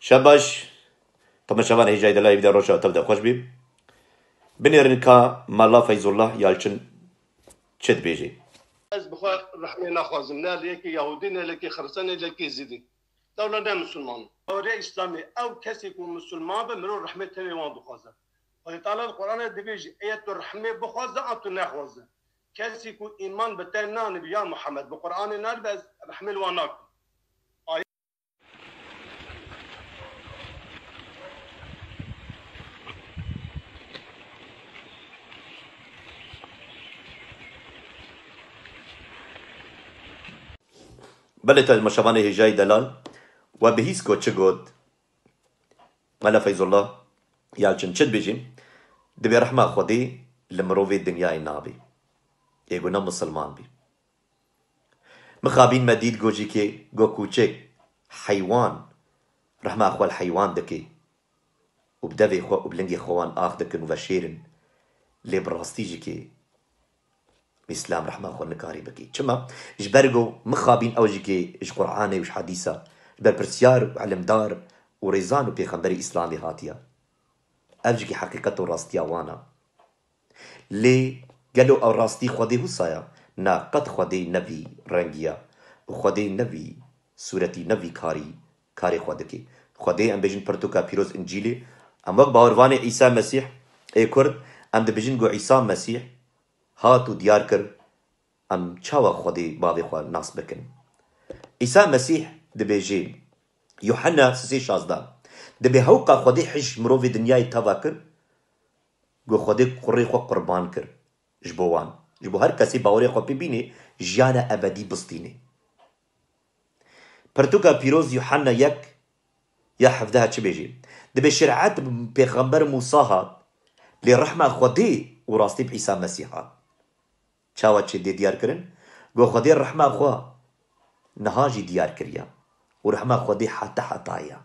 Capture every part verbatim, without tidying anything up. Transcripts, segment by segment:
Şebaş, temaşevanê hêjayî delal, vîdeo roja tev de xweş bî. Binêrin ka Mela Feyzullah Yalçin çi dibêjê. Ez bi xwe rehmê naxwazim. Ne li yekê Yahudî, ne li yekê Xiristî, ne li yekê Zîdî. Dewla ne Misilman. Bawerê Îslamê, ew kesê ku Misilman be, mirov rehmê tenê wan dixwaze. Xwedê Teala di Qur'anê dibêje, eya tu rehmê bixwaze an tu nexwaze. Kesê ku îman bi te nanîbe ya Muhammed, bi Qur'anê nanibe, ez rehmê li wan nakim. Belê, temaşevanê hêjayî delal, we bihîst ku çi got? Mela Feyzullah Yalçin çi dibêjî? Dibê rehma Xwedê li mirovê dinyayê nabê. Ê ku ne misilman bî. Mixabîn me dît, got jî kê, got kûçek, heywan, rehma xwe li heywan dike û bi devê xwe û bi lingê xwe wan ax dikin û veşêr in. Lê bi rastî jî kê, Îslam rehma xwe nikarî bikî. Çima? Ji ber ku mixabîn ew jî kê ji Qur'anê û ji hedîsa, ji berpirsiyar û ilimdar û rêzan û pêxemberê Îslamê hatiye. Ev jî kê heqîqet û rastiya wan e. Lê gelo ew rastî Xwedê wisa ye? Na, qet Xwedê ne vî rengî ye û Xwedê ne vî sûretî, ne vî karî karê xwe dike. Xwedê, em bêjin, pirtûka pîroz Încîlê, em wek bawervanê Îsa Mesîh ê Kurd, em dibêjin ku Îsa Mesîh hat û diyar kir, em çawa Xwedê bavê xwe nas bikin? Îsa Mesîh dibêje, Yuhanna sisê şazdeh, dibê hewqa Xwedê hij mirovê dinyayê teva kir, ku Xwedê kurê xwe qurban kir ji bo wan, ji bo her kesê bawerê xwe pê bînê, jiyana ebedî bistînê. Pirtûka pîroz Yuhanna yek ya hevdeh çi bêjî? Dibê şerîet bi pêxember Mûsa hat, lê rehma Xwedê û rastî bi Îsa Mesîh hat. Çawa çê dê diyar kirin? Go Xwedê rehma xwe niha jî diyar kiriye û rehma Xwedê heta heta ye.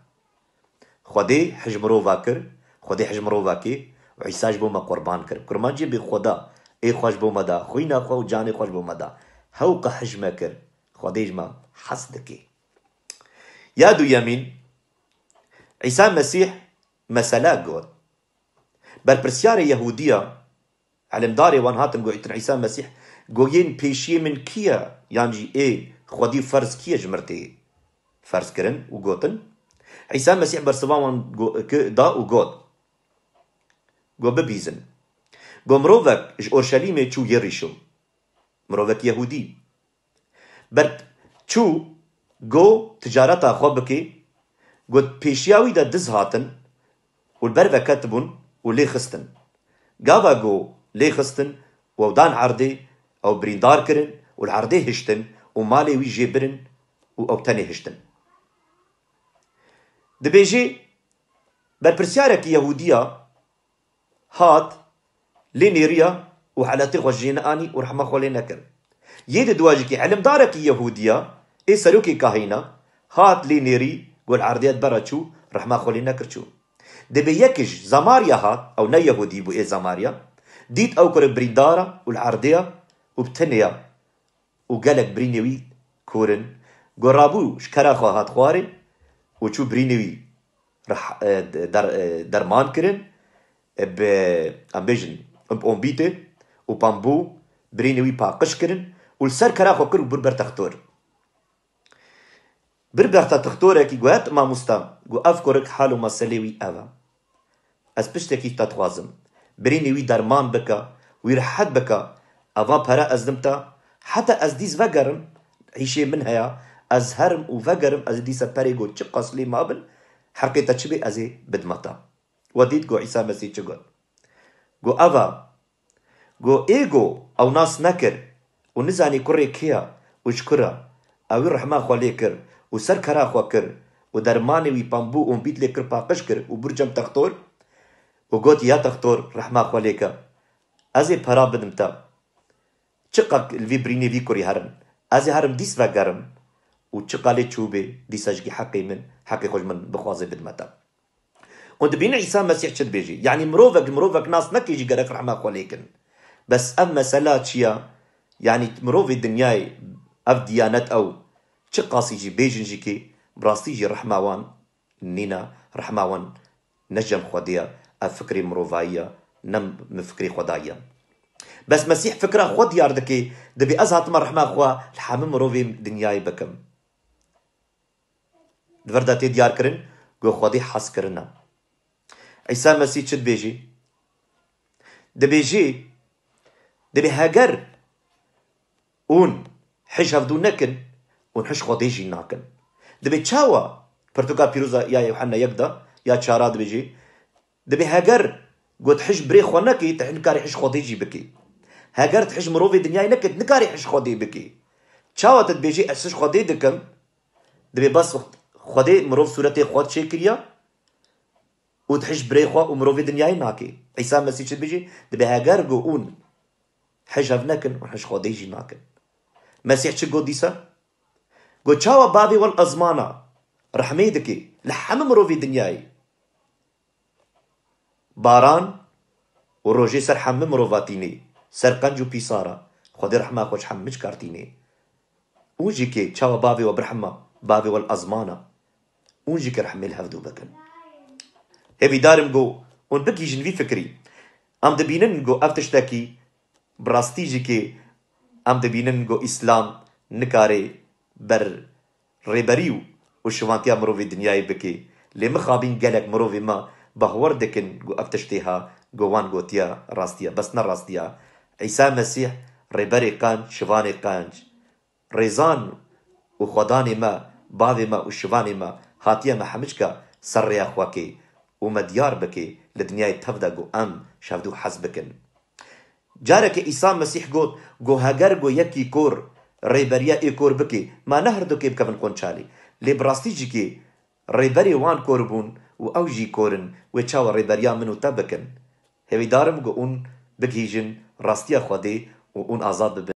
Xwedê hij mirova kir, Xwedê hij mirova kê û Îsa ji bo me qurban kir. Kurmancî bê Xweda, ê xwe ji bo me da, xwîna xwe û canê xwe ji bo me da. Hewqa hij me kir, Xwedê ji me hez dike. Ya duyemîn, Îsa Mesîh mesela got. Berpirsyarê Yehûdiya, ilimdarê wan hatin gotin Îsa Mesîh, go yên pêşiyê min kî ye? Yan jî ê xwedî û ferz kî ye ji mir tê ferz kirin û gotin? Îsa Mesîh bersiva wan go-, ki-, da û got, go bibîzin. Go mirovek ji Orşelîmê çû yê rîşo. Mirovek Yehûdî. Ber çû go ticareta xwe bike, got pêşiya wî de diz hatin û li ber ve ketibûn û lê xistin. Gava go lê xistin û ew dan erdê, ew birîndar kirin û li erdê hiştin û malê wî jê birin û ew tenê hiştin. Dibêjê, berpirsiyarek Yehûdiya hat, lê nêriya û heletê xwe jê neanî û rehma xwe lê nekir. Yê di dua jî kê ilimdarekî Yehûdiya, ê serokê kahîna, hat lê nêrî, go li erdê di bera çû, rehma xwe lê nekir çû. Dibê yek ji Zamariya hat, ew ne Yehûdî bû, ê Zamariya, dît ew kurê birîndar e û li erdê ye û bi tenê ye. Û gelek birînê wî kor in. Go rabû ji kera xwe hat xwarê û çû birînê wî reh-, e, der-, e, derman kirin, e, bi, em bêjin, bi ombîtê û pambû birînê wî paqij kirin û li ser kera xwe kir û bir ber textor. Bir ber textorekî go, "Het mamosta," go, "ev kurik hal û meselê wî ev e. Ez piştekî te dixwazim. Birînê wî derman bike, wî rehet bike. Eva pere ez dim te. Heta ez dîs vegerim, îşê min heye. Ez herim û vegerim, ez ê dîsa perê go çiqas lê mabin, heqê te çi bê ez ê bidime te." We dît go Îsa Mesîh çi got? Go, "Eva." Go, ê go, ew nas nekir û nizanî kurê kê ye û ji kur e. Ew ê rehma xwe lê kir û ser kera xwe kir û dermanê wî pambû û bît lê kir paqij kir û bir cem textor û got, "Ya textor, rehma xwe lê ke. Ez ê pera bidim te. Çiqa li vî birînê vî kurî herin. Ez ê herim dîs vegerim û çiqa lê çûbê, dîsa jikî heqê min, heqê xwe ji min bixwaze bidime te." Û dibîne Îsa Mesîh çi dibêjî? Yanî mirovek, mirovek nas neke jî gerek rehma xwe lê kin. Bes ev mesela çi ya? Yanî mirovê dinyayê, ev diyanet ew çi qasî jî bêjin jî kê, bi rastî jî rehma wan nîne, rehma wan ne cem Xwedê ye, ev fikrê mirovayî ye, ne min fikrê Xwedayî ye. Bes Mesîh fikra xwe diyar dike, dibê ez hatime rehma xwe li hemû mirovên dinyayê bikim. Di vir de tê diyarkirin ku Xwedê hez kirine. Îsa Mesîh çi dibêjî? Dibêjî, dibê heger hûn hij hevdû nekin, hûn hij Xwedê jî nakin. Dibê çawa? Pirtûka pîroza ya Yewhenna yek de, ya çara dibêjî, dibê heger got hij birê xwe nekî, tu nikarî hij Xwedê jî bikî. Heger tu hij mirovê dinyayê nekî, tu nikarî hij Xwedê bikî. Çawa tu dibêjî ez hij Xwedê dikim? Dibê bes Xwedê mirov sûretê xwe çêkiriye û tu hij birê xwe û mirovê dinyayê nakê. Îsa Mesîh çi dibêjî? Dibê heger got hûn hij hev nekin, hûn hij Xwedê jî nakin. Mesîh çi got dîsa? Got çawa bavê we li ezmana rehmê dike li hemû mirovê dinyayê. Baran û rojê ser hemû mirova tînê, ser qenc û pîsara. Xwedê rehma xwe ji hemû çikar tînê. Û jî kê çawa bavê we birehma, bavê we li ezmana. Û jî kê rehmê li hevdû bikin. Hêvîdar im ku hûn bigihîjin vî fikrî. Em dibînin ku ev tiştekî bi rastî jî kê em dibînin ku Îslam nikare ber rêberî û, û şivantiya mirovê dinyayê bike. Lê mixabîn gelek mirovê me bawer dikin ku ev tiştê ha ku wan gotiye rastiye. Bes ne rastiye. Îsa Mesîh rêberê qenc, şivanê qenc, rêzan û xwedanê me, bavê me û şivanê me hatiye me hemiçka ser rêya xwe kê û me diyar bike li dinyayê tev de ku em ji hevdû hez bikin. Carekê Îsa Mesîh got, got, heger got yekî kor rêberiya ê kor bike, ma ne herdukê bikevin qonçalê. Lê bi rastî jî kê rêberê wan kor bûn û ew jî kor in, wê çawa rêberiya min û te bikin? Hêvîdar im got hûn bigihîjin rastiya Xwedê û hûn azad bibin.